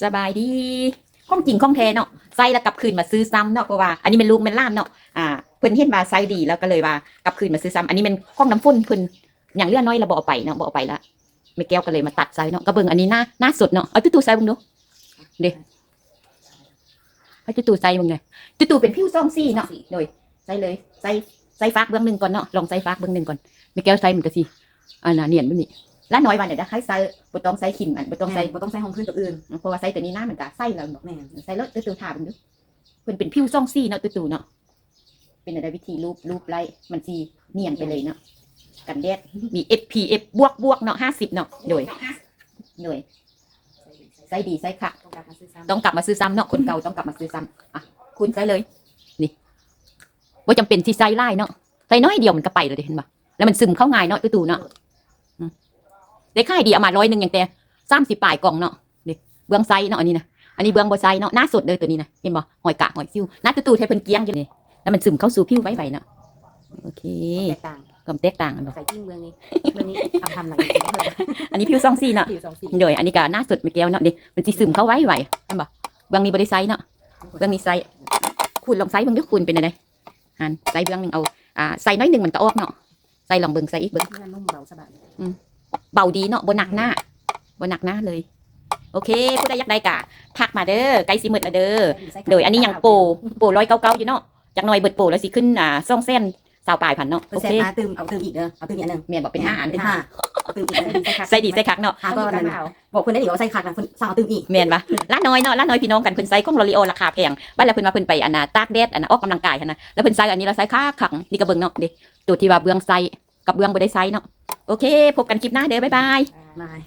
ສະບາຍດີ ຂອງຈິງຂອງແທ້ເນາະ ໃຊ້ແລ້ວກັບຄືນມາຊື້ຊ້ຳເນາະ ເພາະວ່າອັນນີ້ແມ່ນລູກແມ່ນຫຼານເນາະ ອ່າ ເພິ່ນເຫັນວ່າໃຊ້ດີ ແລ້ວກໍເລີຍວ່າກັບຄືນມາຊື້ຊ້ຳ. ອັນນີ້ແມ່ນຂອງນ້ຳຝົນເພິ່ນ ຫຍັງເຫຼືອໜ້ອຍລະບໍ່ເອົາໄປເນາະ ບໍ່ເອົາໄປລະ ແມ່ແກ້ວກໍເລີຍມາຕັດໃຊ້ເນາະ ກໍເບິ່ງອັນນີ້ໜ້າ ໜ້າສົດເນາະ. ເອົາຕູ້ໆໃສ່ເບິ່ງດູ ເດ້ ໃຫ້ຕູ້ໆໃສ່ເບິ່ງແດ່ ຕູ້ໆເປັນຜິວສອງສີເນາະ ໂດຍ ໃສ່ເລີຍ ໃສ່ ໃສ່ຟາກເບື້ອງໜຶ່ງກ່ອນເນາະ ລອງໃສ່ຟາກເບື້ອງໜຶ່ງກ່ອນ ແມ່ແກ້ວໃສ່ມັນກໍຊິ ອັນນ່າ ນຽນແບບນີ້ ຫຼານນ້ອຍວ່າແນວໃດ ໃຫ້ໃສ່ ບໍ່ຕ້ອງໃສ່ຂີມ ອັນ ບໍ່ຕ້ອງໃສ່ ແມ່ນ ບໍ່ຕ້ອງໃສ່ຮອງພື້ນຕົວອື່ນ ເພາະວ່າໃສ່ຕົວນີ້ນະ ມັນກໍໃສແລ້ວເນາະ. ແມ່ນ ໃສ່ໂລດ ຕູ້ໆ ຖ້າເບິ່ງດູ ເພິ່ນເປັນຜິວສອງສີເນາະ ຕູ້ໆເນາະ. ເປັນແນວໃດ ວິທີລູບ ລູບໄລ່ ມັນຊິນຽນໄປເລີຍເນາະ ກັນແດດ ມີ ເອັສ ພີ ເອັຟ ບວກໆເນາະ ຫ້າສິບເນາະ ໂດຍ ໂດຍ ໃຊ້ດີໃຊ້ຄັກ ຕ້ອງກັບມາຊື້ຊ້ຳເນາະ ຄົນເກົ່າຕ້ອງກັບມາຊື້ຊ້ຳ. ອ່ະ ຄູນໃສ່ເລີຍ ນີ້ ບໍ່ຈຳເປັນຊິໃສ່ຫຼາຍເນາະ ໃສ່ໜ້ອຍດຽວມັນກໍໄປແລ້ວເດ້ ເຫັນບໍ່ ແລ້ວມັນຊຶມເຂົ້າງ່າຍເນາະ ຕູ້ໆເນາະ. ອືມ ໄດ້ຂາຍດີ ເອົາມາຮ້ອຍໜຶ່ງ ຍັງແຕ່ສາມສິບປາຍກ່ອງເນາະ. ນີ້ ເບື້ອງໃຊ້ເນາະ ອັນນີ້ນະ ອັນນີ້ເບື້ອງບໍ່ໃຊ້ເນາະ. ໜ້າສົດເດີຕົວນີ້ນະ ເຫັນບໍ່ ຮອຍກາກຮອຍສິວ ໜ້າຕູ້ໆ ໃຫ້ເພິ່ນກ້ຽງຢູ່ນີ້ ແລ້ວມັນຊຶມເຂົ້າສູ່ຜິວໄວໆເນາະ. ໂອເຄ ຄວາມແຕກຕ່າງ ຄວາມແຕກຕ່າງແມ່ນບໍ່ ໃສ່ຈິ້ງເບື້ອງນີ້ ເບື້ອງນີ້ທຳ ທຳຫຼັງ ອັນນີ້ຜິວສອງສີເນາະ ຜິວສອງສີ ໂດຍ ອັນນີ້ກໍໜ້າສົດແມ່ແກ້ວເນາະ. ນີ້ ມັນຊິຊຶມເຂົ້າໄວໆ ເຫັນບໍ່ ເບື້ອງນີ້ບໍ່ໄດ້ໃຊ້ເນາະ ເບື້ອງນີ້ໃຊ້. ຄູນລອງໃຊ້ເບິ່ງດູ ຄູນເປັນແນວໃດ ຫັ້ນ ໃສ່ເບື້ອງໜຶ່ງ ເອົາ ອ່າ ໃສ່ໜ້ອຍໜຶ່ງມັນກໍອອກເນາະ. ໃສ່ລອງເບິ່ງ ໃສ່ອີກເບິ່ງ ເນື້ອນຸ້ມເບົາສະບາຍ ອືມ ເບົາດີເນາະ ບໍ່ໜັກໜ້າ ບໍ່ໜັກໜ້າເລີຍ. ໂອເຄ ຜູ້ໃດຢາກໄດ້ກະທັກມາເດີ ໃກ້ຊິໝົດແລ້ວເດີ. ໂດຍ ອັນນີ້ຍັງໂປ ໂປຮ້ອຍເກົ້າເກົ້າຢູ່ເນາະ ຈັກໜ້ອຍເບິດໂປແລ້ວຊິຂຶ້ນ ອ່າ ສອງແສນຊາວປາຍພັນເນາະ. ໂອເຄ ມາຕື່ມ ເອົາຕື່ມອີກເດີ ເອົາຕື່ມອີກອັນໜຶ່ງ ແມ່ນບໍ່ ເປັນຫ້າອັນ ເປັນຫ້າ ເອົາຕື່ມອີກເດີ ໃສ່ດີໃສ່ຄັກເນາະ ຫາກໍນັ້ນ ບອກເພິ່ນໄດ້ນີ້ວ່າໃສ່ຄັກນະ ເພິ່ນສັ່ງເອົາຕື່ມອີກ ແມ່ນບໍ່. ລາວນ້ອຍເນາະ ລາວນ້ອຍ ພີ່ນ້ອງກັນ ເພິ່ນໃສ່ຂອງ L'Oréal ລາຄາແພງ ບັດແລ້ວເພິ່ນວ່າເພິ່ນໄປ ອັນນ່າ ຕາກແດດ ອັນນ່າ ອອກກຳລັງກາຍຫັ້ນນະ ແລ້ວເພິ່ນໃສ່ອັນນີ້ ແລ້ວໃສ່ຄັກໆ. ນີ້ກໍເບິ່ງເນາະ ເດ້ ໂຕທີ່ວ່າເບື້ອງໃຊ້ກັບເບື້ອງບໍ່ໄດ້ໃຊ້ເນາະ. ໂອເຄ ພົບກັນຄລິບໜ້າເດີ ບາຍບາຍ ບາຍ.